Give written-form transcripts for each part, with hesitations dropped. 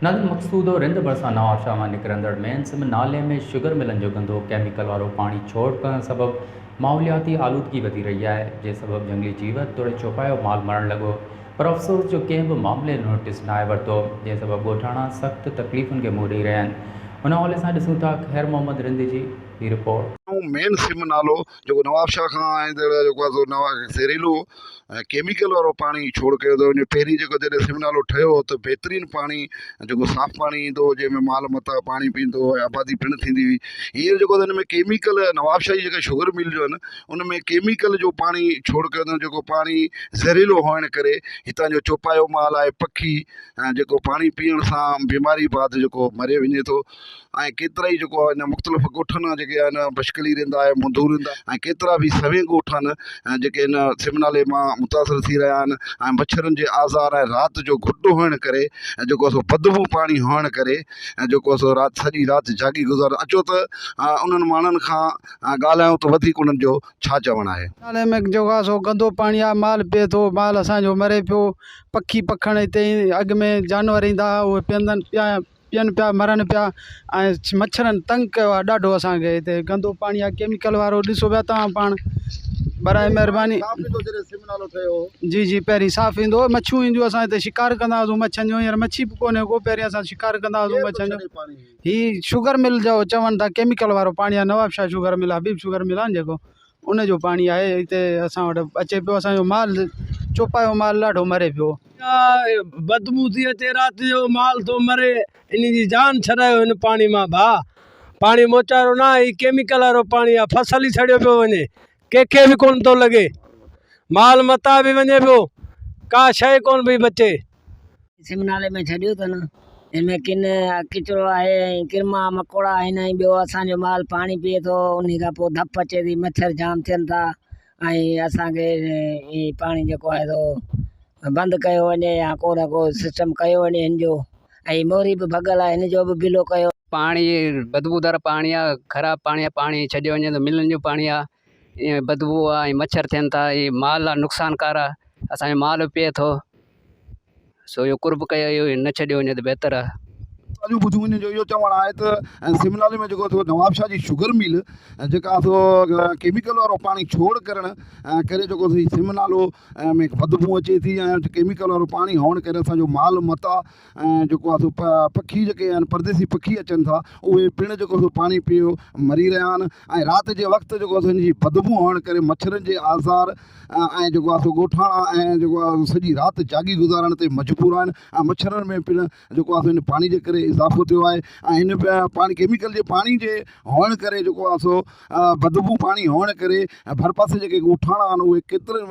ناظرين مقصودو رند ڀرسان نوابشاهه مان نڪرندڙ مين سم نالي ۾ شگر ملن جو گندو ڪيميڪل وارو پاڻي ڇوڙ ڪرڻ سبب ماحولياتي آلودگي وڌي رهي آهي جنهن سبب جهنگلي جيوت توڙي چوپايو مال مرڻ لڳو پر افسوس جو ڪنهن به معاملي جو نوٽيس ناهي ورتو جنهن سبب ڳوٺاڻا سخت تڪليفن کي منهن ڏئي رهيا آهن ان حوالي سان ڏسون ٿا خير محمد رند جي هي رپورٽ. مين سم نالو جيڪو نوابشاهه کان ايندڙ جيڪو آهي سو نوا زهريلو ۽ ڪيميڪل وارو پاڻي ڇوڙ ڪيو ٿو وڃي پهرين جيڪو جڏهن سم نالو ٺهيو هو ته بهترين پاڻي جيڪو صاف پاڻي ايندو هو جنهن ۾ مال متا پاڻي پيئندو هو ۽ آبادي پڻ ٿيندي هئي هينئر جيڪو هن ۾ ڪيميڪل نوابشاهه جي جيڪا شگر مل جو آهن ان ۾ ڪيميڪل جو پاڻي ڇوڙ ڪيو اٿن جيڪو پاڻي زهريلو هئڻ ڪري هتان جو چوپايو مال آهي پکي جيڪو پاڻي پيئڻ سان بيماري بعد جيڪو مري وڃي ٿو ۽ ڪيترائي جيڪو آهي هن مختلف ڳوٺن مان جيڪي آهن بشڪلي رند آهي منڌو رند آهي ۽ ڪيترا به سوين ڳوٺ آهن جيڪي هن سم نالي مان متاثر ٿي رهيا آهن ۽ مڇرن جي آزار ۽ رات جو گهٽ هئڻ ڪري ۽ جيڪو سو بدبو پاڻي هئڻ ڪري ۽ جيڪو سو رات سڄي رات جاڳي گذارن اچو ته انهن ماڻهن کان ڳالهايون ته وڌيڪ انهن جو ڇا چوڻ آهي. نالي ۾ جيڪو آهي سو گندو پاڻي آهي مال پئي ٿو مال اسان جو مري پيو پکي پکڻ هتي اڳ ۾ جانور ايندا هئا اهي پيئندن پيا پين پيا مرن پيا ۽ مڇرن تنگ ڪيو آهي ڏاڍو اسان کي هتي گندو پاڻي آهي ڪيميڪل وارو ڏسو پيا توهان پاڻ برائي مهرباني جي جي پهرين صاف ايندو هو مڇيون اينديون اسان هتي شڪار ڪندا هئاسون مڇين جو هينئر مڇي به ڪونهي ڪو پهرين اسان شڪار ڪندا هئاسون مڇين جو هي شگر مل جو چون ٿا ڪيميڪل وارو پاڻي آهي Nawab Shah sugar mill Habib sugar mill آهي نه جيڪو ان جو پاڻي آهي هتي اسان وٽ اچي پيو اسان جو مال چوپايو مال ڏاڍو مري پيو. بدبو ٿي اچي رات جو مال ٿو مري انهي جي جان ڇڏايو هن پاڻي مان ڀاء پاڻي موچارو نه آهي هي ڪيميڪل وارو پاڻي آهي فصل ئي سڙيو پيو وڃي ڪنهن کي به ڪونه ٿو لڳي مال متاع به وڃي پيو ڪا شيء ڪونه پئي بچي. سم نالي ۾ ڇڏيو اٿن ان ۾ ڪن ڪچرو آهي ۽ ڪرما مڪوڙا آهن ۽ ٻيو اسان جو مال پاڻي پيئي ٿو انهي کان پوء ڌپ اچي ٿي مڇر جام ٿين ٿا ۽ اسان کي هي پاڻي جيڪو آهي سو بند ڪيو وڃي يا ڪو نه ڪو سسٽم ڪيو وڃي هن جو ۽ موري به ڀڳل آهي هن جو به بلو ڪيو. پاڻي بدبودار پاڻي آ خراب پاڻي آ پاڻي ڇڏيو وڃي ته ملن جو پاڻي آ ائين بدبو آ ۽ مڇر ٿين ٿا هي مال لاء نقصانڪار آ اسان جو مال به پيئي ٿو سو اهو قرب ڪيو اهو نه ڇڏيو وڃي ته بهتر آهي. ڳالهيون ٻڌيون وڃن جو اهو چوڻ آهي ته سمنالي ۾ جيڪو نوابشاهه جي شگر مل جيڪا سو ڪيميڪل وارو پاڻي ڇوڙ ڪرڻ ڪري جيڪو سو سمنالو ۾ بدبو اچي ٿي ۽ ڪيميڪل وارو پاڻي هئڻ ڪري اسان جو مال متا ۽ جيڪو آهي سو پکي جيڪي آهن پرديسي پکي اچن ٿا اهي پڻ جيڪو سو پاڻي پيو مري رهيا آهن ۽ رات جي وقت جيڪو سو هن جي بدبو هئڻ ڪري مڇرن جي آزار ۽ جيڪو آهي سو ڳوٺاڻا ۽ جيڪو آهي سڄي رات جاڳي گذارڻ تي مجبور آهن ۽ مڇرن ۾ پڻ جيڪو آهي سو هن پاڻي جي ڪري اضافو ٿيو آهي ۽ هن پاڻي ڪيميڪل جي پاڻي جي هئڻ ڪري جيڪو آهي سو بدبو پاڻي هئڻ ڪري ڀرپاسي جيڪي ڳوٺاڻا آهن اهي ڪيترين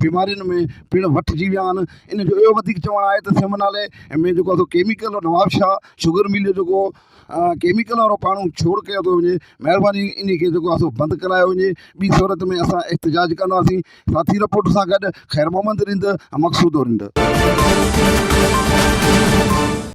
بيمارين ۾ پڻ وٺجي ويا آهن ان جو اهو وڌيڪ چوڻ آهي ته سم نالي ۾ جيڪو آهي سو ڪيميڪل نوابشاهه شگر مل جو جيڪو ڪيميڪل وارو پاڻو ڇوڙ ڪيو ٿو وڃي مهرباني انهي کي جيڪو آهي سو بند ڪرايو وڃي ٻي صورت ۾ اسان احتجاج ڪنداسين ساٿي رپورٽ سان گڏ خير محمد رند مقصودو رند.